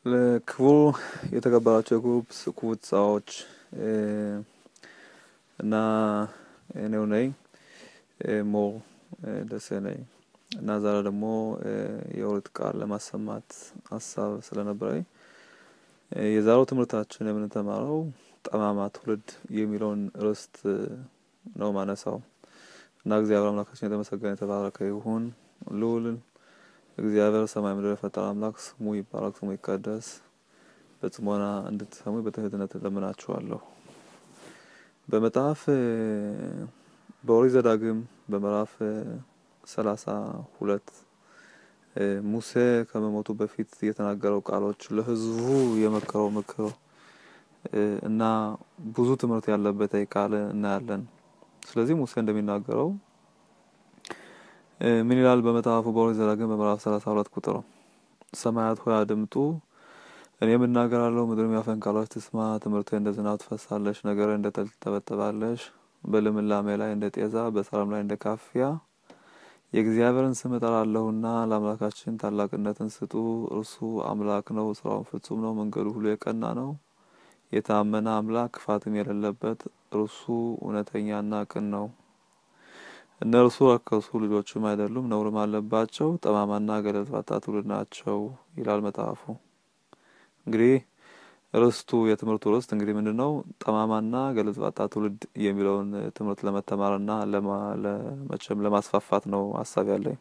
ለክቡር የተከበራችሁ የ group ኩብጻዎች እና እኔው ነኝ ሞር ደሴ ነኝ እና ዛሬ ደግሞ የኦሪት ቃል ለማሰማት ሀሳብ ስለነበረኝ የዛሬው ትምህርታችን የምንተማረው ጠማማ ትውልድ የሚለውን ርዕስት ነው ማነሳው። እና እግዚአብሔር አምላካችን የተመሰገነ የተባረከ ይሁን። ልዑል እግዚአብሔር ሰማይ ምድር የፈጠረ አምላክ ስሙ ይባረክ፣ ስሙ ይቀደስ። በጽሞና እንድትሰሙ በትህትነት እለምናችኋለሁ። በመጽሐፍ በኦሪት ዘዳግም በምዕራፍ 32 ሙሴ ከመሞቱ በፊት የተናገረው ቃሎች ለሕዝቡ የመከረው ምክር እና ብዙ ትምህርት ያለበት ቃል እናያለን። ስለዚህ ሙሴ እንደሚናገረው ምን ይላል? በመጽሐፉ በኦሪት ዘዳግም በምዕራፍ 32 ቁጥር ሰማያት ሆይ አድምጡ፣ እኔም እናገራለሁ፣ ምድርም ያፈን ቃሎች ትስማ። ትምህርቴ እንደ ዝናብ ትፈሳለች፣ ነገሬ እንደ ጠል ትጠበጥባለች፣ በልምላሜ ላይ እንደ ጤዛ፣ በሳርም ላይ እንደ ካፊያ። የእግዚአብሔርን ስም እጠራለሁና ለአምላካችን ታላቅነትን ስጡ። እርሱ አምላክ ነው፣ ስራውን ፍጹም ነው፣ መንገዱ ሁሉ የቀና ነው። የታመነ አምላክ ክፋትም የሌለበት እርሱ እውነተኛና ቅን ነው። እነርሱ ረከሱ፣ ልጆችም አይደሉም፣ ነውርም አለባቸው፣ ጠማማና ገለልባጣ ትውልድ ናቸው ይላል መጽሐፉ። እንግዲህ ርስቱ የትምህርቱ ርስት እንግዲህ ምንድነው? ጠማማና ገለልባጣ ትውልድ የሚለውን ትምህርት ለመተማርና ለመቼም ለማስፋፋት ነው ሀሳብ ያለኝ።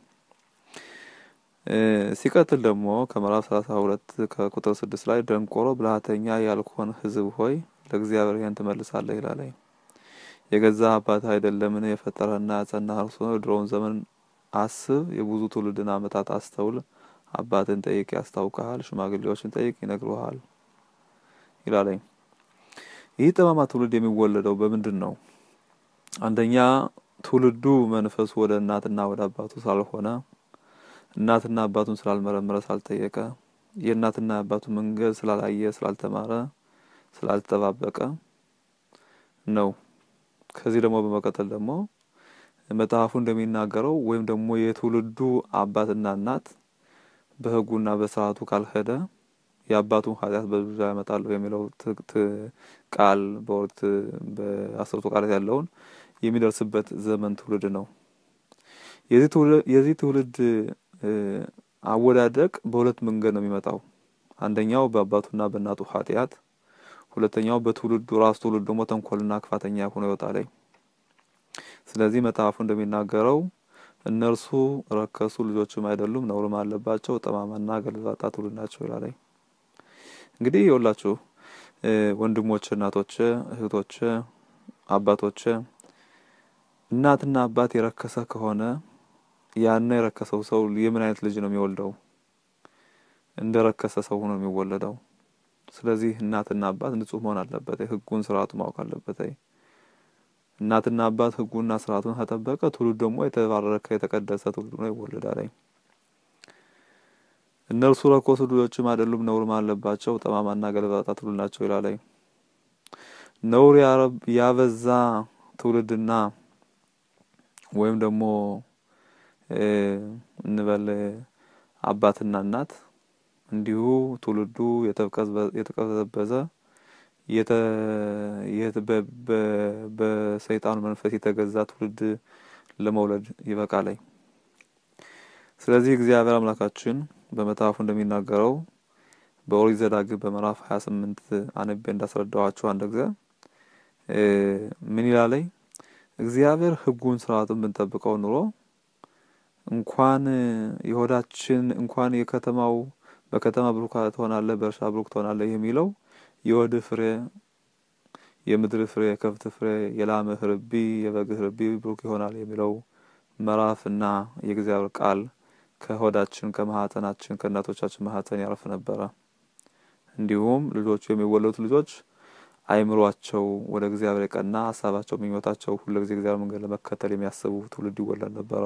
ሲቀጥል ደግሞ ከምዕራፍ 32 ከቁጥር 6 ላይ ደንቆሮ ብልሃተኛ ያልሆን ሕዝብ ሆይ ለእግዚአብሔር ይህን ትመልሳለህ ይላል። የገዛ አባትህ አይደለምን? የፈጠረህና ያጸናህ እርሱ ነው። የድሮውን ዘመን አስብ፣ የብዙ ትውልድን ዓመታት አስተውል። አባትን ጠይቅ ያስታውቅሃል፣ ሽማግሌዎችን ጠይቅ ይነግሩሃል ይላል። ይህ ጠማማ ትውልድ የሚወለደው በምንድን ነው? አንደኛ ትውልዱ መንፈሱ ወደ እናትና ወደ አባቱ ስላልሆነ፣ እናትና አባቱን ስላልመረመረ፣ ስላልጠየቀ፣ የእናትና አባቱ መንገድ ስላላየ፣ ስላልተማረ፣ ስላልተጠባበቀ ነው። ከዚህ ደግሞ በመቀጠል ደግሞ መጽሐፉ እንደሚናገረው ወይም ደግሞ የትውልዱ አባትና እናት በሕጉና በስርዓቱ ካልሄደ የአባቱን ኃጢአት በልጁ ላይ ያመጣሉ የሚለው ቃል በኦሪት በአስርቱ ቃላት ያለውን የሚደርስበት ዘመን ትውልድ ነው። የዚህ ትውልድ አወዳደቅ በሁለት መንገድ ነው የሚመጣው። አንደኛው በአባቱና በእናቱ ኃጢአት፣ ሁለተኛው በትውልዱ ራሱ ትውልድ ደግሞ ተንኮልና ክፋተኛ ሆኖ ይወጣል። ስለዚህ መጽሐፉ እንደሚናገረው እነርሱ ረከሱ፣ ልጆችም አይደሉም፣ ነውርም አለባቸው፣ ጠማማና ገለልባጣ ትውልድ ናቸው ይላል። እንግዲህ ይኸውላችሁ ወንድሞች፣ እናቶች፣ እህቶች፣ አባቶች እናትና አባት የረከሰ ከሆነ ያን የረከሰው ሰው የምን አይነት ልጅ ነው የሚወልደው? እንደረከሰ ሰው ሆኖ የሚወለደው። ስለዚህ እናትና አባት ንጹህ መሆን አለበት። ሕጉን ስርዓቱን ማወቅ አለበት። እናትና አባት ሕጉና ስርዓቱን ከጠበቀ ትውልድ ደግሞ የተባረከ የተቀደሰ ትውልድ ነው ይወለዳል። እነርሱ ረከሱ፣ ልጆችም አይደሉም፣ ነውርም አለባቸው፣ ጠማማና ገለልባጣ ትውልድ ናቸው ይላል። ነውር ያበዛ ትውልድና ወይም ደግሞ እንበል አባትና እናት እንዲሁ ትውልዱ የተቀዘበዘ በሰይጣኑ መንፈስ የተገዛ ትውልድ ለመውለድ ይበቃል። ስለዚህ እግዚአብሔር አምላካችን በመጽሐፉ እንደሚናገረው በኦሪት ዘዳግም በምዕራፍ 28 አንብቤ እንዳስረዳኋችሁ አንድ ጊዜ ምን ይላል? እግዚአብሔር ሕጉን ስርዓቱን ብንጠብቀው ኑሮ እንኳን የሆዳችን እንኳን የከተማው በከተማ ብሩክ ትሆናለህ፣ በእርሻ ብሩክ ትሆናለህ የሚለው የወድ ፍሬ፣ የምድር ፍሬ፣ የከብት ፍሬ፣ የላምህ ርቢ፣ የበግህ ርቢ ብሩክ ይሆናል የሚለው ምዕራፍና የእግዚአብሔር ቃል ከሆዳችን ከማህፀናችን ከእናቶቻችን ማህፀን ያርፍ ነበረ። እንዲሁም ልጆቹ የሚወለዱት ልጆች አይምሯቸው ወደ እግዚአብሔር የቀና ሀሳባቸው፣ ምኞታቸው ሁሉ ጊዜ እግዚአብሔር መንገድ ለመከተል የሚያስቡ ትውልድ ይወለድ ነበረ።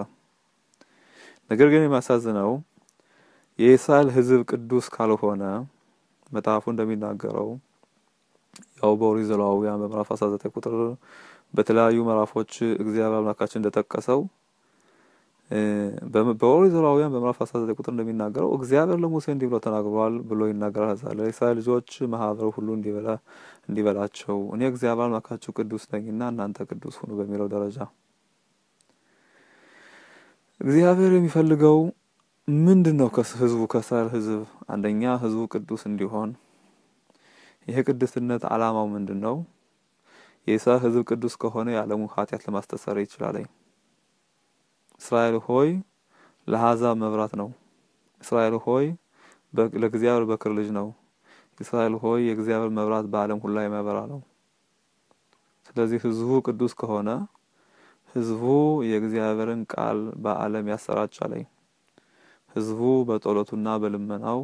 ነገር ግን የሚያሳዝነው የእስራኤል ሕዝብ ቅዱስ ካልሆነ መጽሐፉ እንደሚናገረው ያው በኦሪት ዘሌዋውያን በምዕራፍ 19 ቁጥር በተለያዩ ምዕራፎች እግዚአብሔር አምላካችን እንደጠቀሰው በኦሪት ዘሌዋውያን በምዕራፍ 19 ቁጥር እንደሚናገረው እግዚአብሔር ለሙሴ እንዲህ ብሎ ተናግሯል ብሎ ይናገራል። ለእስራኤል ልጆች ማህበር ሁሉ እንዲበላቸው እኔ እግዚአብሔር አምላካችሁ ቅዱስ ነኝና እናንተ ቅዱስ ሁኑ በሚለው ደረጃ እግዚአብሔር የሚፈልገው ምንድነው? ከህዝቡ ከእስራኤል ህዝብ አንደኛ ህዝቡ ቅዱስ እንዲሆን። ይሄ ቅዱስነት ዓላማው ምንድነው? የእስራኤል ህዝብ ቅዱስ ከሆነ የዓለሙን ኃጢአት ለማስተሰረይ ይችላል። እስራኤል ሆይ ለአሕዛብ መብራት ነው። እስራኤል ሆይ ለእግዚአብሔር በክር ልጅ ነው። እስራኤል ሆይ የእግዚአብሔር መብራት በዓለም ሁሉ ላይ የሚያበራ ነው። ስለዚህ ህዝቡ ቅዱስ ከሆነ ህዝቡ የእግዚአብሔርን ቃል በዓለም ያሰራጫል። ህዝቡ በጸሎቱና በልመናው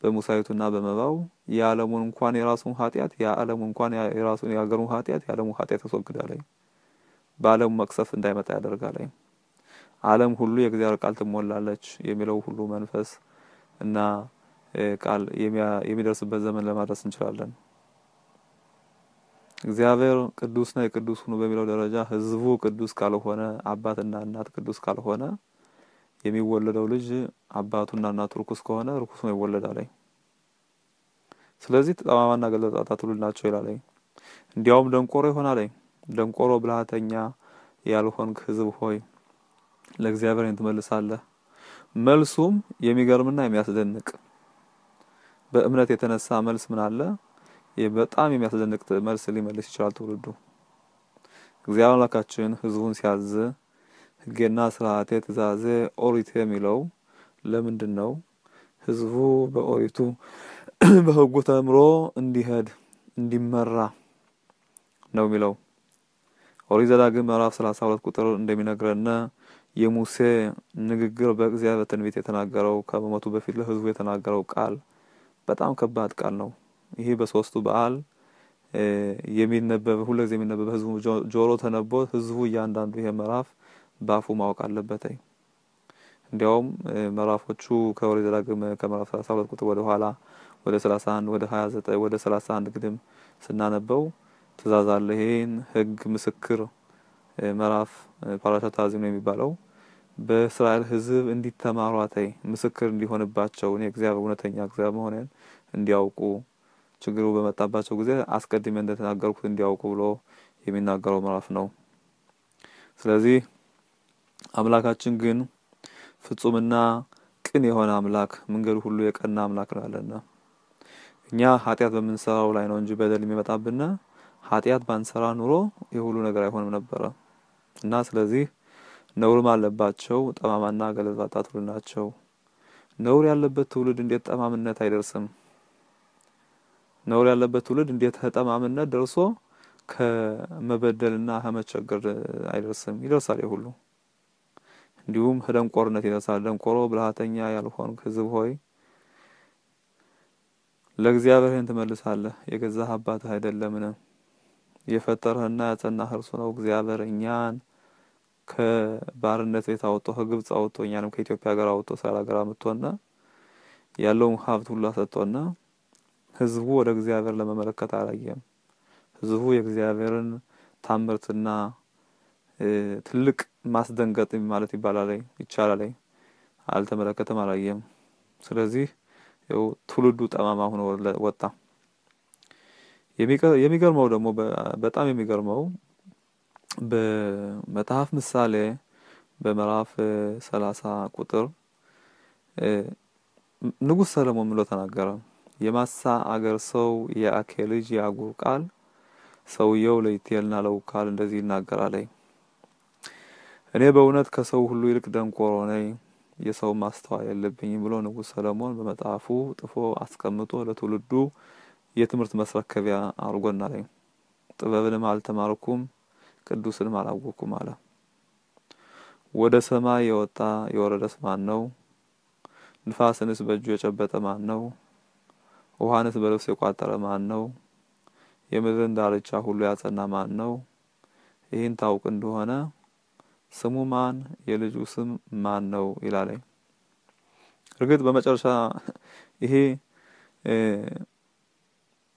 በሙሳይቱና በመባው የዓለሙን እንኳን የራሱን ኃጢአት የዓለሙን እንኳን የራሱን የሀገሩን ኃጢአት የዓለሙን ኃጢአት ያስወግዳል። በዓለሙ መቅሰፍ እንዳይመጣ ያደርጋል። ዓለም ሁሉ የእግዚአብሔር ቃል ትሞላለች የሚለው ሁሉ መንፈስ እና ቃል የሚደርስበት ዘመን ለማድረስ እንችላለን። እግዚአብሔር ቅዱስ ነው ቅዱስ ሁኑ በሚለው ደረጃ ህዝቡ ቅዱስ ካልሆነ አባትና እናት ቅዱስ ካልሆነ የሚወለደው ልጅ አባቱና እናቱ ርኩስ ከሆነ ርኩስ ነው ይወለዳል። ስለዚህ ጠማማና ገለጣጣ ትውልድ ናቸው ይላል። እንዲያውም ደንቆሮ ይሆናል። ደንቆሮ ብልሃተኛ ያልሆንክ ህዝብ ሆይ ለእግዚአብሔር ትመልሳለህ። መልሱም የሚገርምና የሚያስደንቅ በእምነት የተነሳ መልስ ምን አለ? በጣም የሚያስደንቅ መልስ ሊመልስ ይችላል ትውልዱ። እግዚአብሔር አምላካችን ህዝቡን ሲያዝ ህጌና ስርዓቴ ትእዛዜ ኦሪቴ የሚለው ለምንድነው? ህዝቡ በኦሪቱ በህጉ ተምሮ እንዲሄድ እንዲመራ ነው የሚለው። ኦሪት ዘዳግም ምዕራፍ 32 ቁጥር እንደሚነግረን የሙሴ ንግግር በእግዚአብሔር ትንቢት የተናገረው ከመሞቱ በፊት ለህዝቡ የተናገረው ቃል በጣም ከባድ ቃል ነው። ይሄ በሶስቱ በዓል የሚነበብ ሁሉ ጊዜ የሚነበብ ህዝቡ ጆሮ ተነቦ ህዝቡ እያንዳንዱ ይሄ ምዕራፍ ባፉ ማወቅ አለበት። እንዲያውም ምዕራፎቹ ከኦሪት ዘዳግም ከምዕራፍ 32 ቁጥር ወደ ኋላ ወደ 31 ወደ 29 ወደ 31 ግድም ስናነበው ትእዛዝ አለ። ይሄን ህግ ምስክር ምዕራፍ ፓራሻት አዚም ነው የሚባለው በእስራኤል ህዝብ እንዲተማሯታይ ምስክር እንዲሆንባቸው እኔ እግዚአብሔር እውነተኛ እግዚአብሔር መሆኔን እንዲያውቁ ችግሩ በመጣባቸው ጊዜ አስቀድሜ እንደተናገርኩት እንዲያውቁ ብሎ የሚናገረው ምዕራፍ ነው። ስለዚህ አምላካችን ግን ፍጹምና ቅን የሆነ አምላክ መንገዱ ሁሉ የቀና አምላክ ነው ያለና እኛ ኃጢአት በምንሰራው ላይ ነው እንጂ በደል የሚመጣብን ኃጢአት ባንሰራ ኑሮ የሁሉ ነገር አይሆንም ነበር። እና ስለዚህ ነውርም አለባቸው ጠማማና ገለባጣ ትውልድ ናቸው። ነውር ያለበት ትውልድ እንዴት ጠማምነት አይደርስም? ነውር ያለበት ትውልድ እንዴት ጠማምነት ደርሶ ከመበደልና ከመቸገር አይደርስም? ይደርሳል የሁሉ። እንዲሁም ደንቆርነት ይደርሳል። ደንቆሮ ብልሃተኛ ያልሆንክ ህዝብ ሆይ ለእግዚአብሔር ይህን ትመልሳለህ? የገዛህ አባትህ አይደለምን? የፈጠረህና ያጸናህ እርሱ ነው። እግዚአብሔር እኛን ከባርነት ቤት አውጥቶ ከግብጽ አውጥቶ እኛንም ከኢትዮጵያ ሀገር አውጥቶ እስራኤል ሀገር አምጥቶና ያለውን ሀብት ሁሉ ሰጥቶና ህዝቡ ወደ እግዚአብሔር ለመመለከት አላየም። ህዝቡ የእግዚአብሔርን ታምርትና ትልቅ ማስደንገጥ ማለት ይባላል ይቻላል አልተመለከተም፣ አላየም። ስለዚህ ያው ትውልዱ ጠማማ ሆኖ ወጣ። የሚገርመው ደግሞ በጣም የሚገርመው በመጽሐፍ ምሳሌ በምዕራፍ 30 ቁጥር ንጉስ ሰለሞን ብሎ ተናገረ። የማሳ አገር ሰው የአኬ ልጅ የአጉር ቃል ሰውየው ለይቴልና ለውካል እንደዚህ ይናገራል። እኔ በእውነት ከሰው ሁሉ ይልቅ ደንቆሮ ነኝ፣ የሰው ማስተዋል የለብኝም ብሎ ንጉስ ሰለሞን በመጽሐፉ ጥፎ አስቀምጦ ለትውልዱ የትምህርት መስረከቢያ አድርጎናል። ጥበብንም አልተማርኩም ቅዱስንም አላወቅኩም አለ። ወደ ሰማይ የወጣ የወረደስ ማን ነው? ንፋስንስ በእጁ የጨበጠ ማን ነው? ውሃንስ በልብስ የቋጠረ ማን ነው? የምድርን ዳርቻ ሁሉ ያጸና ማን ነው? ይህን ታውቅ እንደሆነ ስሙ ማን የልጁ ስም ማን ነው ይላል። እርግጥ በመጨረሻ ይሄ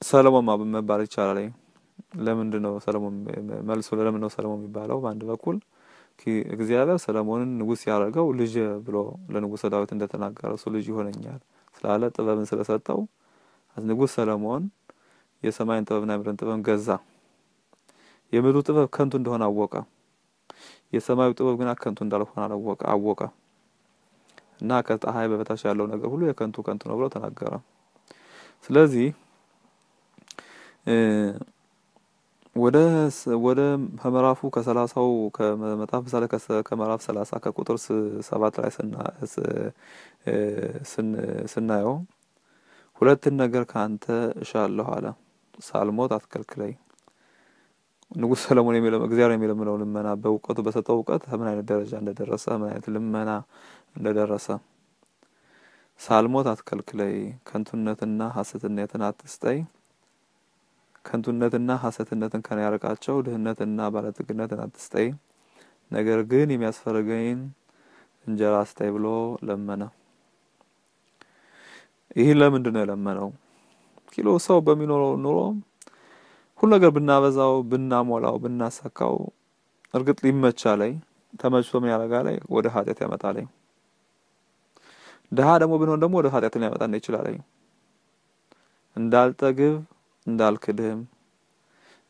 ሰለሞን መባል ይቻላል። ለምንድን ነው ሰለሞን መልሱ? ለምን ነው ሰለሞን የሚባለው? በአንድ በኩል እግዚአብሔር ሰለሞንን ንጉስ ያደረገው ልጅ ብሎ ለንጉሰ ዳዊት እንደተናገረው እሱ ልጅ ይሆነኛል ስላለ ጥበብን ስለሰጠው ንጉስ ሰለሞን የሰማይን ጥበብና የምድርን ጥበብ ገዛ። የምድሩ ጥበብ ከንቱ እንደሆነ አወቀ። የሰማዩ ጥበብ ግን ከንቱ እንዳልሆነ አወቀ። እና ከፀሐይ በበታች ያለው ነገር ሁሉ የከንቱ ከንቱ ነው ብሎ ተናገረ። ስለዚህ ወደ ወደ ከምዕራፉ ከሰላሳው ከመጽሐፍ ምሳሌ ከምዕራፍ 30 ከቁጥር 7 ላይ ስናየው ሁለትን ነገር ካንተ እሻለሁ አለ፣ ሳልሞት አትከልክለኝ። ንጉስ ሰለሞን የሚለው እግዚአብሔር የሚለምነው ልመና በእውቀቱ በሰጠው እውቀት ምን አይነት ደረጃ እንደደረሰ፣ ምን አይነት ልመና እንደደረሰ። ሳልሞት አትከልክለኝ፣ ከንቱነትና ሐሰትነትን አትስጠኝ። ከንቱነትና ሐሰትነትን ከኔ ያርቃቸው፣ ድህነትና ባለጠግነትን አትስጠኝ፣ ነገር ግን የሚያስፈልገኝን እንጀራ ስጠኝ ብሎ ለመነ። ይህ ለምንድን ነው የለመነው? ኪሎ ሰው በሚኖረው ኑሮ ሁሉ ነገር ብናበዛው፣ ብናሞላው፣ ብናሳካው እርግጥ ሊመቻለኝ ተመችቶ ምን ያደርጋል? ወደ ኃጢአት ያመጣለኝ። ድሃ ደግሞ ብንሆን ደግሞ ወደ ኃጢአት ሊያመጣን ይችላል። እንዳልጠግብ እንዳልክድህም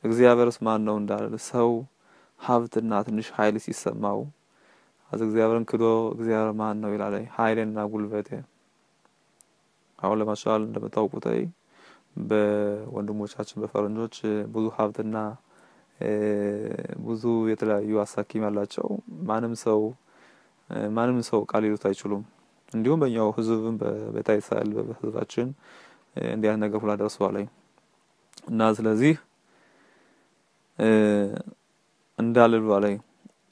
እግዚአብሔርስ ማን ነው እንዳልል ሰው ሀብትና ትንሽ ኃይል ሲሰማው አዝ እግዚአብሔርን ክዶ እግዚአብሔር ማን ነው ይላል። ኃይሌና ጉልበቴ። አሁን ለማሻል እንደምታውቁት በወንድሞቻችን በፈረንጆች ብዙ ሀብትና ብዙ የተለያዩ አሳኪም ያላቸው ማንም ሰው ቃል ይሉት አይችሉም። እንዲሁም በእኛው ህዝብም በቤተ እስራኤል በህዝባችን እንዲህ አይነት ነገር ሁላ ደርሷል። እና ስለዚህ እንዳልል ባለኝ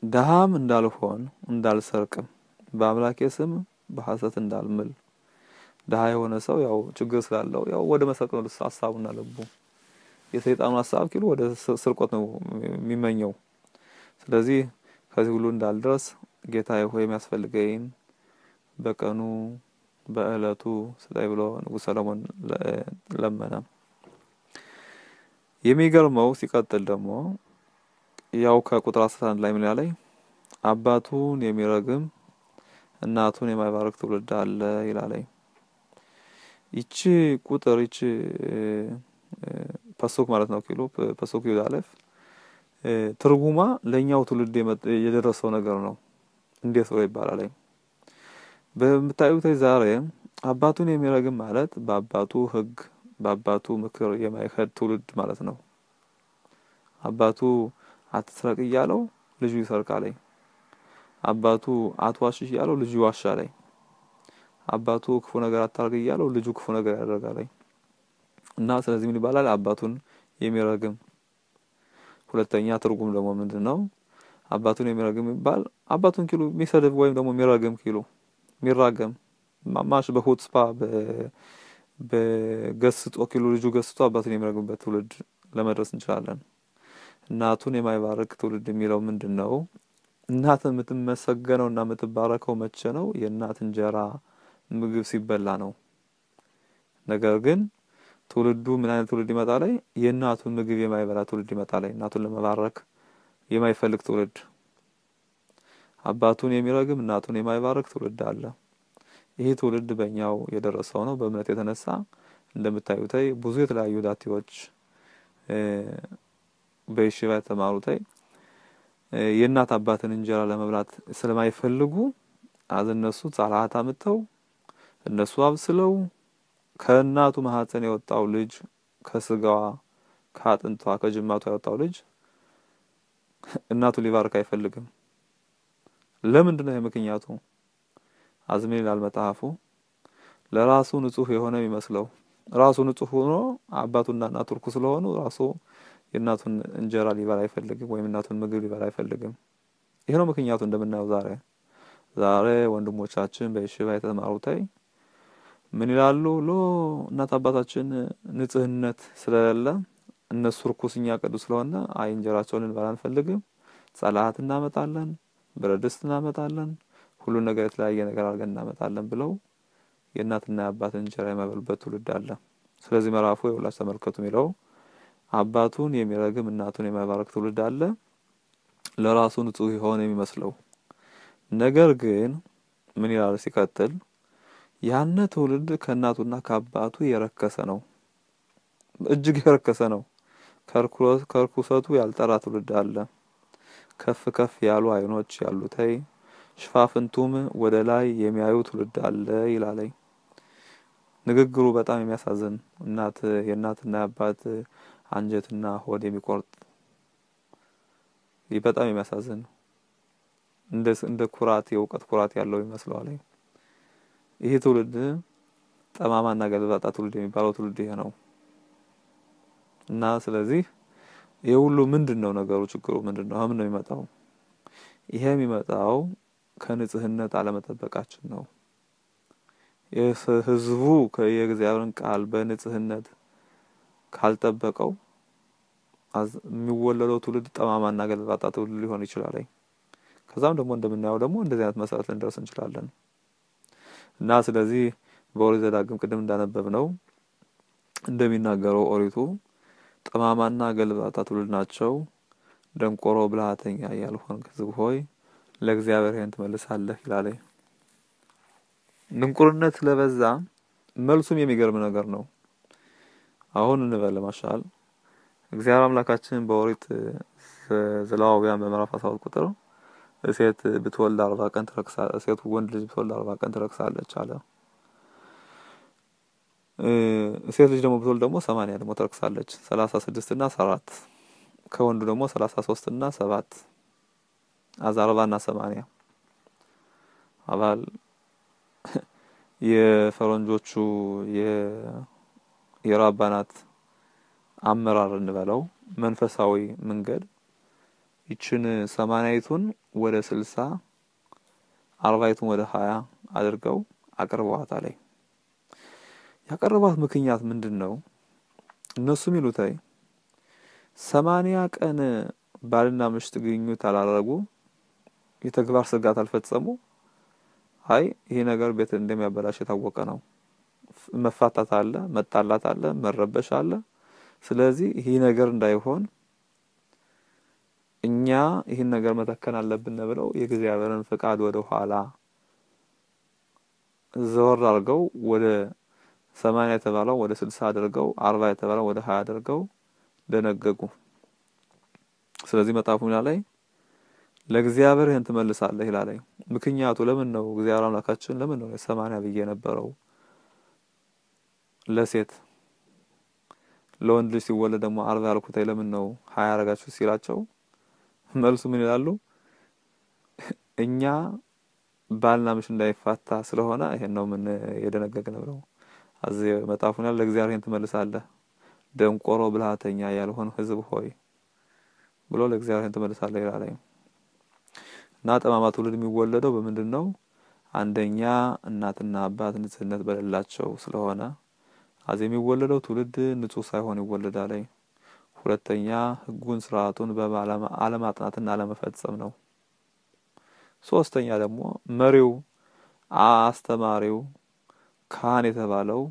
ደሃም እንዳልሆን እንዳልሰርቅም በአምላኬ ስም በሐሰት እንዳልምል። ደሃ የሆነ ሰው ያው ችግር ስላለው ያው ወደ መስረቅ ነው ሐሳቡና ልቡ። የሰይጣኑ ሐሳብ ኪሎ ወደ ስርቆት ነው የሚመኘው። ስለዚህ ከዚህ ሁሉ እንዳልደርስ ጌታዬ ሆይ የሚያስፈልገኝን በቀኑ በእለቱ ስጠኝ ብሎ ንጉስ ሰለሞን ለመነ። የሚገርመው ሲቀጥል ደግሞ ያው ከቁጥር 11 ላይ ምን ይላል? አባቱን የሚረግም እናቱን የማይባርክ ትውልድ አለ ይላል። ይቺ ቁጥር ይቺ ፐሱክ ማለት ነው ኪሎ ፐሱክ ይዳለፍ ትርጉማ ለኛው ትውልድ የደረሰው ነገር ነው። እንዴት ነው ይባላል? በምታዩት ዛሬ አባቱን የሚረግም ማለት በአባቱ ሕግ በአባቱ ምክር የማይሄድ ትውልድ ማለት ነው። አባቱ አትስረቅ እያለው ልጁ ይሰርቃል። አባቱ አትዋሽ እያለው ልጁ ይዋሻል። አባቱ ክፉ ነገር አታርግ እያለው ልጁ ክፉ ነገር ያደርጋል። እና ስለዚህ ምን ይባላል? አባቱን የሚረግም። ሁለተኛ ትርጉም ደግሞ ምንድነው? አባቱን የሚረግም ይባል አባቱን ኪሉ የሚሰድብ ወይም ደግሞ የሚረግም ኪሉ የሚራገም ማማሽ በሁትስፓ በገስጦ ኪሉ ልጁ ገስጦ አባቱን የሚረግምበት ትውልድ ለመድረስ እንችላለን። እናቱን የማይባርክ ትውልድ የሚለው ምንድነው? እናት የምትመሰገነውና የምትባረከው መቼ ነው? የእናት እንጀራ ምግብ ሲበላ ነው። ነገር ግን ትውልዱ ምን አይነት ትውልድ ይመጣል? የእናቱን ምግብ የማይበላ ትውልድ ይመጣል። እናቱን ለመባረክ የማይፈልግ ትውልድ፣ አባቱን የሚረግም እናቱን የማይባርክ ትውልድ አለ። ይህ ትውልድ በእኛው የደረሰው ነው። በእምነት የተነሳ እንደምታዩት ብዙ የተለያዩ ዳቲዎች በይሽባ የተማሩት የእናት አባትን እንጀራ ለመብላት ስለማይፈልጉ አዝነሱ ጻላት አምጥተው እነሱ አብስለው ከእናቱ ማህፀን የወጣው ልጅ ከስጋዋ ከአጥንቷ ከጅማቷ የወጣው ልጅ እናቱ ሊባርክ አይፈልግም። ለምንድን ነው ምክንያቱ? አዝሜ ይላል መጽሐፉ ለራሱ ንጹህ የሆነ የሚመስለው ራሱ ንጹህ ሆኖ አባቱና እናቱ ርኩስ ስለሆኑ ራሱ የእናቱን እንጀራ ሊበላ አይፈልግም፣ ወይም እናቱን ምግብ ሊበላ አይፈልግም። ይሄ ነው ምክንያቱ። እንደምናየው ዛሬ ወንድሞቻችን በይሽባ የተማሩት ምን ይላሉ? ሎ እናት አባታችን ንጽህነት ስለሌለ እነሱ ርኩስ እኛ ቅዱስ ስለሆነ አይ እንጀራቸውን ልንበላ አንፈልግም፣ ጸላት እናመጣለን፣ ብረት ድስት እናመጣለን፣ ሁሉ ነገር የተለያየ ነገር አድርገን እናመጣለን ብለው የእናትና የአባትን እንጀራ የማይበሉበት ትውልድ አለ። ስለዚህ ምዕራፉ የሁላችሁ ተመልከቱ የሚለው አባቱን የሚረግም እናቱን የማይባርክ ትውልድ አለ። ለራሱ ንጹህ የሆነ የሚመስለው። ነገር ግን ምን ይላል ሲቀጥል? ያነ ትውልድ ከእናቱና ከአባቱ የረከሰ ነው፣ እጅግ የረከሰ ነው። ከርኩሰቱ ያልጠራ ትውልድ አለ። ከፍ ከፍ ያሉ አይኖች ያሉተይ ሽፋፍንቱም ወደ ላይ የሚያዩ ትውልድ አለ ይላለኝ። ንግግሩ በጣም የሚያሳዝን እናት የእናትና የአባት አንጀትና ሆድ የሚቆርጥ ይህ በጣም የሚያሳዝን ነው። እንደ ኩራት የእውቀት ኩራት ያለው ይመስለዋል። ይህ ትውልድ ጠማማና ገልባጣ ትውልድ የሚባለው ትውልድ ይሄ ነው። እና ስለዚህ ይሄ ሁሉ ምንድነው ነገሩ? ችግሩ ምንድነው? ምን ነው የሚመጣው? ይሄ የሚመጣው ከንጽህነት አለመጠበቃችን ነው። የህዝቡ የእግዚአብሔርን ቃል በንጽህነት ካልጠበቀው የሚወለደው ትውልድ ጠማማና ገልባጣ ትውልድ ሊሆን ይችላል። ከዛም ደግሞ እንደምናየው ደግሞ እንደዚህ አይነት መሰረት ልንደርስ እንችላለን። እና ስለዚህ በኦሪት ዘዳግም ቅድም እንዳነበብነው እንደሚናገረው ኦሪቱ ጠማማና ገልባጣ ትውልድ ናቸው። ደንቆሮ ብልሃተኛ ያልሆንክ ሕዝብ ሆይ ለእግዚአብሔር ይሄን ትመልሳለህ ይላል። ድንቁርነት ስለበዛ መልሱም የሚገርም ነገር ነው። አሁን እንበል ማሻል እግዚአብሔር አምላካችን በኦሪት ዘሌዋውያን በምዕራፍ 12 ቁጥር ሴት ብትወልድ 40 ቀን ትረክሳለች፣ ሴት ወንድ ልጅ ብትወልድ 40 ቀን ትረክሳለች አለ። ሴት ልጅ ደግሞ ብትወልድ ደግሞ 80 ደግሞ ትረክሳለች። 36 እና 7 ከወንዱ ደግሞ 33 እና 7 አዛ 40 እና 80 አባል የፈረንጆቹ የራባናት አመራር እንበለው መንፈሳዊ መንገድ ይችን 80ቱን ወደ 60 40ቱን ወደ 20 አድርገው አቅርበዋታል። ያቀረቧት ምክንያት ምንድነው? እነሱ የሚሉት 80 ቀን ባልና ሚስት ግንኙነት አላደረጉ፣ የተግባር ስጋት አልፈጸሙ። አይ ይሄ ነገር ቤት እንደሚያበላሽ የታወቀ ነው። መፋታት አለ፣ መጣላት አለ፣ መረበሽ አለ። ስለዚህ ይሄ ነገር እንዳይሆን እኛ ይሄን ነገር መተከን አለብን ብለው የእግዚአብሔርን ፍቃድ ወደ ኋላ ዘወር አድርገው ወደ 80 የተባለው ወደ 60 አድርገው 40 የተባለው ወደ 20 አድርገው ደነገጉ። ስለዚህ መጽሐፉ ላይ ለእግዚአብሔር ይሄን ትመልሳለህ ይላል። ምክንያቱ ለምን ነው? እግዚአብሔር አምላካችን ለምን ነው 80 ብዬ የነበረው ለሴት ለወንድ ልጅ ሲወለድ ደግሞ 40 ያልኩት ለምን ነው 20 ያረጋችሁ ሲላቸው መልሱ ምን ይላሉ? እኛ ባልና ሚስት እንዳይፋታ ስለሆነ ይሄን ነው ምን የደነገግነው ብለው አዚ መጽሐፉን ያለ ለእግዚአብሔር ይሄን ትመልሳለህ ደንቆሮ ብልሃተኛ ያልሆነ ሕዝብ ሆይ ብሎ ለእግዚአብሔር ይሄን ትመልሳለህ ይላል። እና ጠማማ ትውልድ የሚወለደው በምንድነው? አንደኛ እናትና አባት ንጽህነት በሌላቸው ስለሆነ አዚ የሚወለደው ትውልድ ንጹህ ሳይሆን ይወለዳል። ሁለተኛ ህጉን ስርዓቱን አለማጥናትና አለመፈጸም ነው። ሶስተኛ ደግሞ መሪው አስተማሪው ካህን የተባለው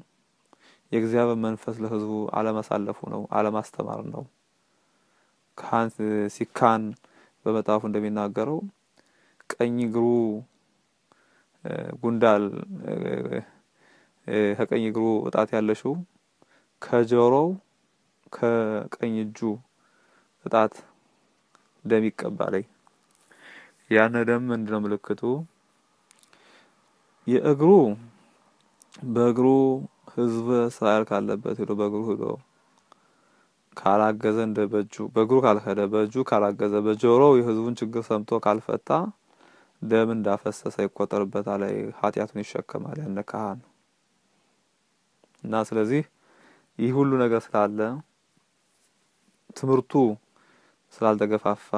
የእግዚአብሔር መንፈስ ለህዝቡ አለማሳለፉ ነው፣ አለማስተማር ነው። ካህን ሲካን በመጽሐፉ እንደሚናገረው ቀኝ እግሩ ጉንዳል ከቀኝ እግሩ እጣት ያለሽው ከጆሮው ከቀኝ እጁ እጣት ደም ይቀባል። ያን ደም ምንድነው ምልክቱ? የእግሩ በእግሩ ህዝብ እስራኤል ካለበት ሄዶ በእግሩ ሄዶ ካላገዘ እንደ በእጁ በእግሩ ካልሄደ በእጁ ካላገዘ በጆሮው የህዝቡን ችግር ሰምቶ ካልፈታ ደም እንዳፈሰሰ ይቆጠርበታል፣ ኃጢአቱን ይሸከማል ያን ካህን። እና ስለዚህ ይህ ሁሉ ነገር ስላለ ትምህርቱ ስላልተገፋፋ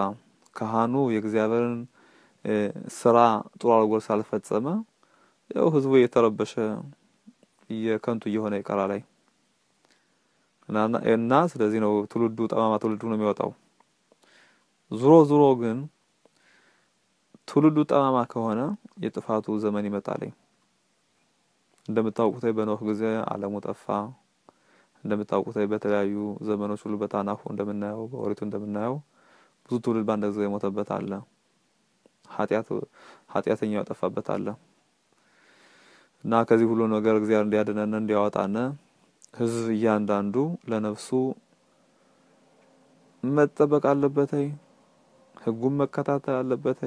ካህኑ የእግዚአብሔርን ስራ ጥሩ አድርጎ ስላልፈጸመ ያው ህዝቡ እየተረበሸ እየከንቱ እየሆነ ይቀራል። እና ስለዚህ ነው ትውልዱ ጠማማ ትውልዱ ነው የሚወጣው። ዙሮ ዙሮ ግን ትውልዱ ጠማማ ከሆነ የጥፋቱ ዘመን ይመጣል። እንደምታውቁት በኖህ ጊዜ ዓለሙ ጠፋ። እንደምታውቁት በተለያዩ ዘመኖች ሁሉ በታናሁ እንደምናየው በኦሪቱ እንደምናየው ብዙ ትውልድ ባንድ ጊዜ የሞተበት አለ። ኃጢአተኛው ያጠፋበት አለ። እና ከዚህ ሁሉ ነገር እግዚአብሔር እንዲያድነን እንዲያወጣን ህዝብ እያንዳንዱ ለነፍሱ መጠበቅ አለበት። ህጉን መከታተል አለበት።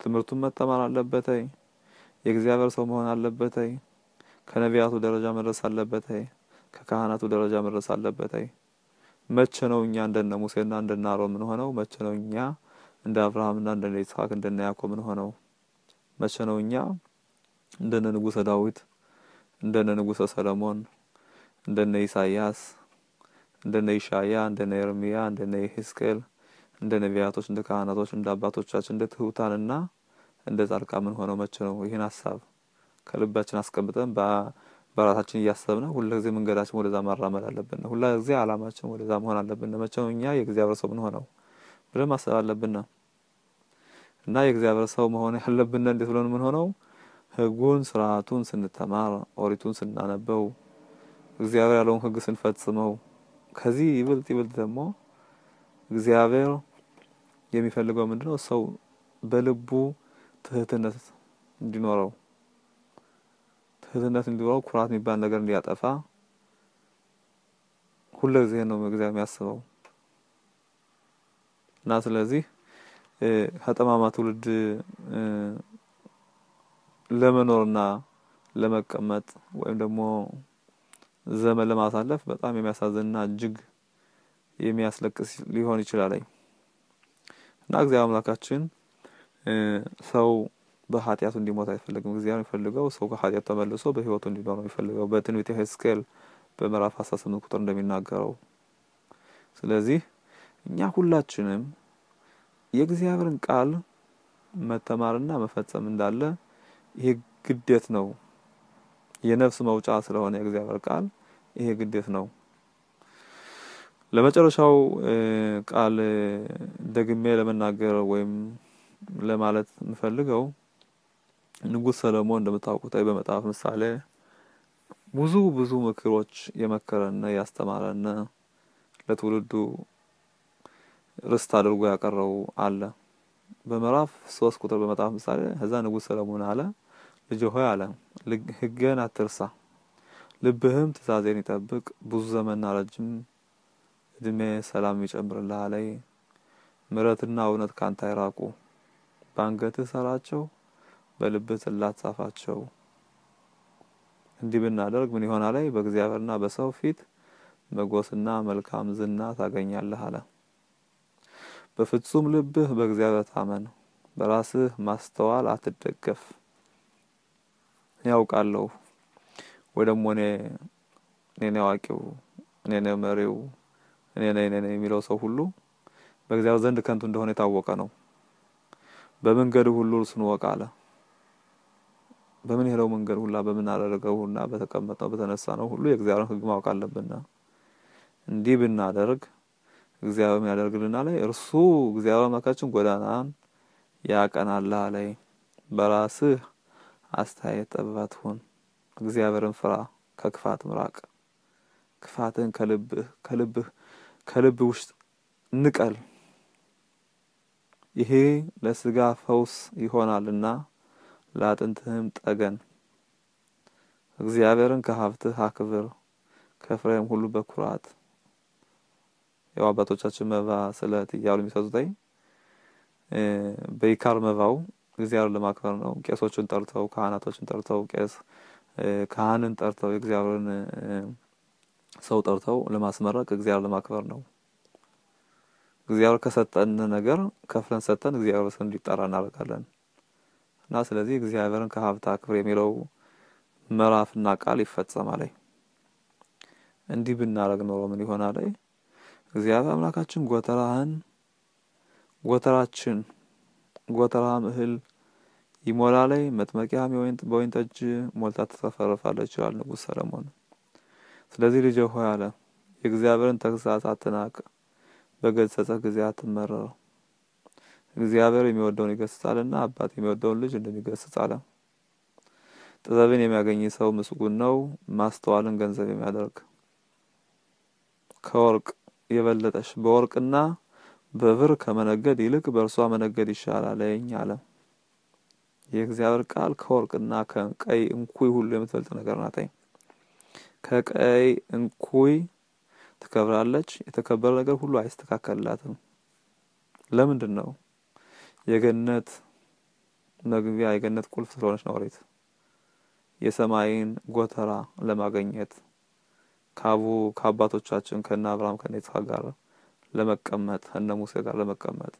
ትምህርቱን መተማር አለበት። የእግዚአብሔር ሰው መሆን አለበት። ከነቢያቱ ደረጃ መድረስ አለበት። ከካህናቱ ደረጃ መድረስ አለበት። መቼ ነው እኛ እንደነ ሙሴና እንደነ አሮን ምን ሆነው? መቼ ነው እኛ እንደ አብርሃምና እንደነ ይስሐቅ እንደነ ያዕቆብ ምን ሆነው? መቼ ነው እኛ እንደነ ንጉሰ ዳዊት እንደነ ንጉሰ ሰለሞን እንደነ ኢሳይያስ እንደነ ኢሻያ እንደነ ኤርሚያ እንደነ ሕዝቅኤል እንደ ነቢያቶች እንደ ካህናቶች እንደ አባቶቻችን እንደ ትሁታንና እንደ ጻድቃን ምን ሆነው? መቼ ነው ይህን ሐሳብ ከልባችን አስቀምጠን በራሳችን እያሰብን ሁሉ ጊዜ መንገዳችን ወደዛ ማራመድ አለብን። ሁሉ ጊዜ አላማችን ወደዛ መሆን አለብን። መቼ ነው እኛ የእግዚአብሔር ሰው ምን ሆነው ብለን ማሰብ አለብን። እና የእግዚአብሔር ሰው መሆን ያለብን እንዴት ብለን ምን ሆነው? ህጉን ስርዓቱን ስንተማር፣ ኦሪቱን ስናነበው፣ እግዚአብሔር ያለውን ህግ ስንፈጽመው፣ ከዚህ ይበልጥ ደግሞ እግዚአብሔር የሚፈልገው ምንድነው? ሰው በልቡ ትህትነት እንዲኖረው፣ ትህትነት እንዲኖረው፣ ኩራት የሚባል ነገር እንዲያጠፋ ሁሉ ጊዜ ነው እግዚአብሔር የሚያስበው። እና ስለዚህ ከጠማማ ትውልድ ለመኖርና ለመቀመጥ ወይም ደግሞ ዘመን ለማሳለፍ በጣም የሚያሳዝንና እጅግ የሚያስለቅስ ሊሆን ይችላል። እና እግዚአብሔር አምላካችን ሰው በኃጢአቱ እንዲሞት አይፈልግም። እግዚአብሔር የሚፈልገው ሰው ከኃጢአቱ ተመልሶ በህይወቱ እንዲኖር ነው የሚፈልገው በትንቢተ ሕዝቅኤል በምዕራፍ 18 ቁጥር እንደሚናገረው። ስለዚህ እኛ ሁላችንም የእግዚአብሔርን ቃል መተማርና መፈጸም እንዳለ ይሄ ግዴት ነው። የነፍስ መውጫ ስለሆነ የእግዚአብሔር ቃል ይሄ ግዴት ነው። ለመጨረሻው ቃል ደግሜ ለመናገር ወይም ለማለት የምፈልገው ንጉስ ሰለሞን እንደምታውቁት በመጽሐፍ ምሳሌ ብዙ ብዙ ምክሮች የመከረና ያስተማረና ለትውልዱ ርስት አድርጎ ያቀረው አለ። በምዕራፍ 3 ቁጥር በመጽሐፍ ምሳሌ ከዛ ንጉስ ሰለሞን አለ፣ ልጅ ሆይ አለ ህግን አትርሳ፣ ልብህም ትእዛዜን ይጠብቅ፣ ብዙ ዘመንና ረጅም እድሜ ሰላም ይጨምርልሃል። ምሕረትና እውነት ካንተ አይራቁ፣ ባንገትህ ሰራቸው፣ በልብህ ጽላት ጻፋቸው። እንዲህ ብናደርግ ምን ይሆናል? በእግዚአብሔርና በሰው ፊት ሞገስና መልካም ዝና ታገኛለህ አለ። በፍጹም ልብህ በእግዚአብሔር ታመን፣ በራስህ ማስተዋል አትደገፍ። ያውቃለሁ ወይ ደግሞ እኔ ነኝ አዋቂው፣ እኔ ነኝ መሪው፣ እኔ ነኝ የሚለው ሰው ሁሉ በእግዚአብሔር ዘንድ ከንቱ እንደሆነ የታወቀ ነው። በመንገዱ ሁሉ እርሱን እወቅ አለ። በምን ሄደው መንገድ ሁላ በምን አደረገው ሁላ በተቀመጠው በተነሳ ነው ሁሉ የእግዚአብሔርን ሕግ ማወቅ አለብን። እንዲህ ብናደርግ እግዚአብሔር ምን ያደርግልናል? እርሱ እግዚአብሔር አምላካችን ጎዳናን ያቀናልሃል። በራስህ አስተያየት ጠቢብ አትሁን፣ እግዚአብሔርን ፍራ፣ ከክፋትም ራቅ። ክፋትን ከልብህ ከልብህ ከልብ ውስጥ ንቀል፣ ይሄ ለስጋ ፈውስ ይሆናልና ለአጥንትህም ጠገን። እግዚአብሔርን ከሀብትህ አክብር፣ ከፍሬም ሁሉ በኩራት። ያው አባቶቻችን መባ ስለት እያሉ የሚሰጡት በይካር መባው እግዚአብሔርን ለማክበር ነው። ቄሶችን ጠርተው ካህናቶችን ጠርተው ቄስ ካህንን ጠርተው የእግዚአብሔርን ሰው ጠርተው ለማስመረቅ እግዚአብሔር ለማክበር ነው። እግዚአብሔር ከሰጠን ነገር ከፍለን ሰጠን እግዚአብሔር ስም እንዲጠራ እናደርጋለን። እና ስለዚህ እግዚአብሔርን ከሀብት አክብር የሚለው ምዕራፍና ቃል ይፈጸማል። እንዲህ ብናደርግ ኖሮ ምን ይሆናል? እግዚአብሔር አምላካችን ጎተራህን ጎተራችን ጎተራህም እህል ይሞላል፣ መጥመቂያም በወይን ጠጅ ሞልታ ትተረፈረፋለች ይላል ንጉሥ ሰለሞን። ስለዚህ ልጄ ሆይ አለ የእግዚአብሔርን ተግሣጽ አትናቅ፣ በገሠጸህ ጊዜ አትመረር። እግዚአብሔር የሚወደውን ይገሥጻልና አባት የሚወደውን ልጅ እንደሚገሥጽ አለ። ጥበብን የሚያገኝ ሰው ምስጉን ነው፣ ማስተዋልን ገንዘብ የሚያደርግ ከወርቅ የበለጠሽ በወርቅና በብር ከመነገድ ይልቅ በእርሷ መነገድ ይሻላለኝ አለ። የእግዚአብሔር ቃል ከወርቅና ከቀይ እንኩይ ሁሉ የምትበልጥ ነገር ናት። ከቀይ እንኩይ ትከብራለች፣ የተከበረ ነገር ሁሉ አይስተካከልላትም። ለምንድን ነው? የገነት መግቢያ የገነት ቁልፍ ስለሆነች ነው። ኦሪት የሰማይን ጎተራ ለማግኘት ካቡ ከአባቶቻችን ከነ አብርሃም ከነ ይስሐቅ ጋር ለመቀመጥ ከነ ሙሴ ጋር ለመቀመጥ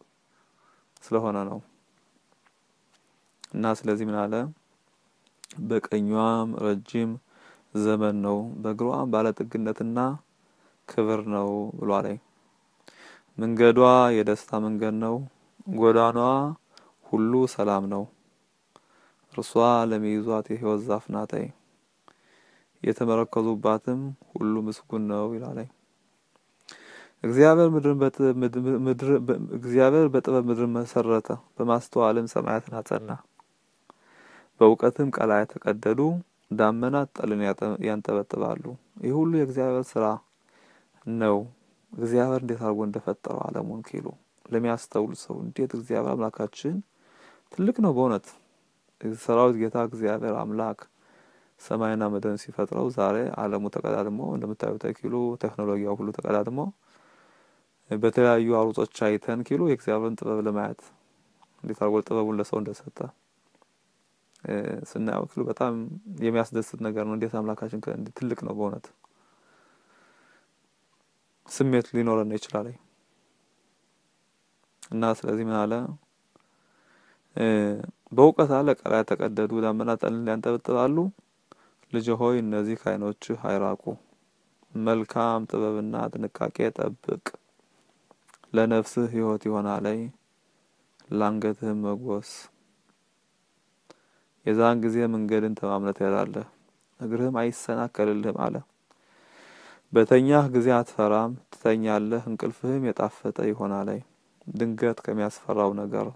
ስለሆነ ነው። እና ስለዚህ ምን አለ? በቀኟም ረጅም ዘመን ነው፣ በግሯም ባለጠግነትና ክብር ነው ብሏል። መንገዷ የደስታ መንገድ ነው፣ ጎዳኗ ሁሉ ሰላም ነው። እርሷ ለሚይዟት የሕይወት ዛፍ ናት፣ የተመረኮዙባትም ሁሉ ምስጉን ነው ይላል። እግዚአብሔር በጥበብ ምድርን መሰረተ፣ በማስተዋልም ሰማያትን አጸና። በእውቀትም ቀላያት ተቀደዱ፣ ዳመናት ጠልን ያንጠበጥባሉ። ይህ ሁሉ የእግዚአብሔር ስራ ነው። እግዚአብሔር እንዴት አድርጎ እንደፈጠረው ዓለሙን ኪሉ ለሚያስተውል ሰው እንዴት እግዚአብሔር አምላካችን ትልቅ ነው። በእውነት ሰራዊት ጌታ እግዚአብሔር አምላክ ሰማይና ምድርን ሲፈጥረው ዛሬ ዓለሙ ተቀዳድሞ እንደምታዩት ኪሉ ቴክኖሎጂው ሁሉ ተቀዳድሞ በተለያዩ አውሮጾች አይተን ኪሉ የእግዚአብሔርን ጥበብ ለማየት እንዴት አድርጎ ጥበቡን ለሰው እንደሰጠ ስናየው ኪሉ በጣም የሚያስደስት ነገር ነው። እንዴት አምላካችን ትልቅ ነው። በእውነት ስሜት ሊኖረን ይችላል። እና ስለዚህ ምን አለ? በእውቀት አለ ቀላያት ተቀደዱ፣ ዳመናት ጠልን ያንጠበጥባሉ። ልጅ ሆይ እነዚህ ከዓይኖችህ አይራቁ፣ መልካም ጥበብና ጥንቃቄ ጠብቅ። ለነፍስህ ሕይወት ይሆናል፣ ለአንገትህም ሞገስ። የዛን ጊዜ መንገድን ተማምነህ ትሄዳለህ፣ እግርህም አይሰናከልልህም አለ። በተኛህ ጊዜ አትፈራም፣ ትተኛለህ፣ እንቅልፍህም የጣፈጠ ይሆናል። ድንገት ከሚያስፈራው ነገር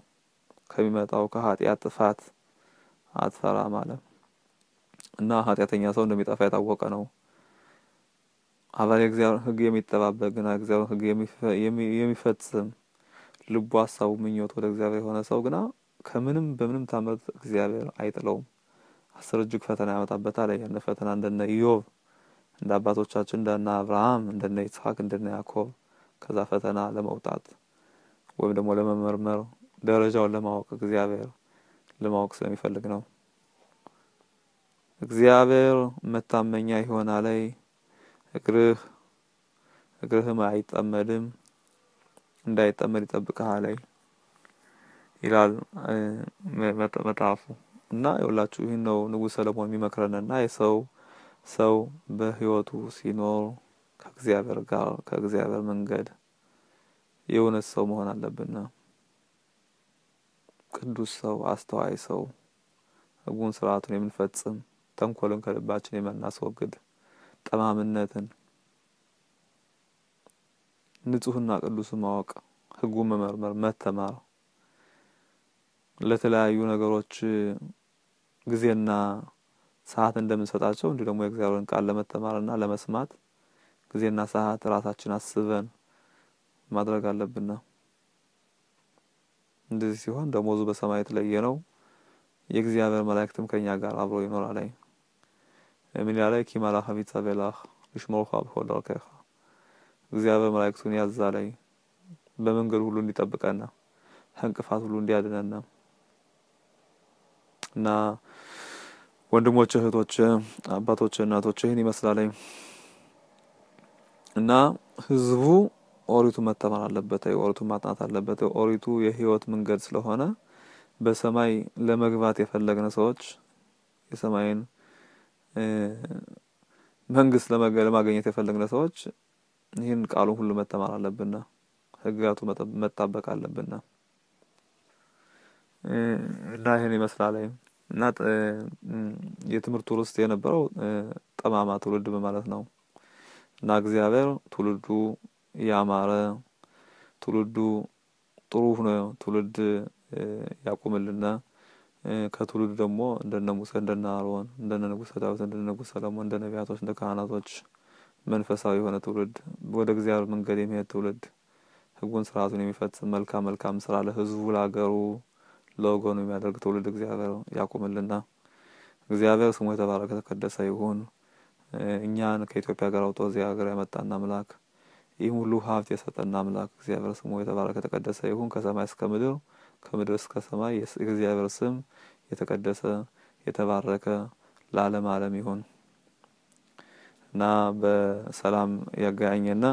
ከሚመጣው ከኃጢአት ጥፋት አትፈራም አለ። እና ኃጢአተኛ ሰው እንደሚጠፋ የታወቀ ነው። አባል የእግዚአብሔር ሕግ የሚጠባበቅ ግና እግዚአብሔር ሕግ የሚፈጽም ልቡ ሀሳቡ ምኞት ወደ እግዚአብሔር የሆነ ሰው ግና ከምንም በምንም ታምር እግዚአብሔር አይጥለውም። አስር እጅግ ፈተና ያመጣበታል። ያን ፈተና እንደነ ኢዮብ፣ እንደ አባቶቻችን እንደነ አብርሃም፣ እንደነ ይስሐቅ፣ እንደነ ያዕቆብ ከዛ ፈተና ለመውጣት ወይም ደግሞ ለመመርመር ደረጃውን ለማወቅ እግዚአብሔር ለማወቅ ስለሚፈልግ ነው። እግዚአብሔር መታመኛ ይሆናል፣ እግርህም አይጠመድም፣ እንዳይጠመድ ይጠብቅሃል ይላል መጽሐፉ። እና ይኸውላችሁ ይህን ነው ንጉሥ ሰለሞን የሚመክረንና የሰው ሰው በህይወቱ ሲኖር ከእግዚአብሔር ጋር ከእግዚአብሔር መንገድ የእውነት ሰው መሆን አለብን። ቅዱስ ሰው፣ አስተዋይ ሰው፣ ሕጉን ስርዓቱን የምንፈጽም፣ ተንኮልን ከልባችን የምናስወግድ፣ ጠማምነትን ንጹህና ቅዱስን ማወቅ፣ ሕጉን መመርመር፣ መተማር፣ ለተለያዩ ነገሮች ጊዜና ሰዓት እንደምንሰጣቸው እንዲሁ ደግሞ የእግዚአብሔርን ቃል ለመተማርና ለመስማት ጊዜና ሰዓት ራሳችን አስበን ማድረግ አለብን። እንደዚህ ሲሆን ደሞዙ በሰማይ የተለየ ነው። የእግዚአብሔር መላእክትም ከኛ ጋር አብሮ ይኖራል። ምን ይላል? כי מלאכיו יצווה לך לשמרך בכל דרכיך። እግዚአብሔር መላእክቱን ያዛል በመንገዱ ሁሉ እንዲጠብቀና ከእንቅፋት ሁሉ እንዲያድነን። እና ወንድሞች፣ እህቶች፣ አባቶች፣ እናቶች ይህን ይመስላል። እና ህዝቡ ኦሪቱ መተማር አለበት፣ ኦሪቱ ማጥናት አለበት። ኦሪቱ የህይወት መንገድ ስለሆነ በሰማይ ለመግባት የፈለግነ ሰዎች የሰማይን መንግስት ለማግኘት የፈለግነ ሰዎች ይህን ቃሉን ሁሉ መተማር አለብን፣ ህግጋቱ መጣበቅ አለብን። እና ይህን ይመስላል። እና የትምህርቱ ርዕስ የነበረው ጠማማ ትውልድ በማለት ነው። እና እግዚአብሔር ትውልዱ ያማረ ትውልዱ ጥሩ ሆኖ ትውልድ ያቁምልና ከትውልዱ ደግሞ እንደነ ሙሴ፣ እንደነ አሮን፣ እንደነ ንጉሠ ዳዊት፣ እንደነ ንጉሠ ሰለሞን፣ እንደ ነቢያቶች፣ እንደ ካህናቶች መንፈሳዊ የሆነ ትውልድ፣ ወደ እግዚአብሔር መንገድ የሚሄድ ትውልድ፣ ሕጉን ስርዓቱን የሚፈጽም መልካም መልካም ስራ ለሕዝቡ፣ ለሀገሩ፣ ለወገኑ የሚያደርግ ትውልድ እግዚአብሔር ያቁምልና። እግዚአብሔር ስሙ የተባረከ ተቀደሰ ይሁን። እኛን ከኢትዮጵያ ጋር አውጥቶ እዚህ ሀገር ያመጣን አምላክ፣ ይህም ሁሉ ሀብት የሰጠን አምላክ እግዚአብሔር ስሙ የተባረከ ተቀደሰ ይሁን። ከሰማይ እስከ ምድር፣ ከምድር እስከ ሰማይ የእግዚአብሔር ስም የተቀደሰ የተባረከ ለዓለም ዓለም ይሁን እና በሰላም ያገናኘና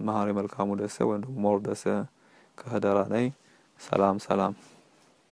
መሀሪ መልካሙ ደሴ ወይም ደግሞ ሞር ደሴ ከህደራ ላይ። ሰላም ሰላም።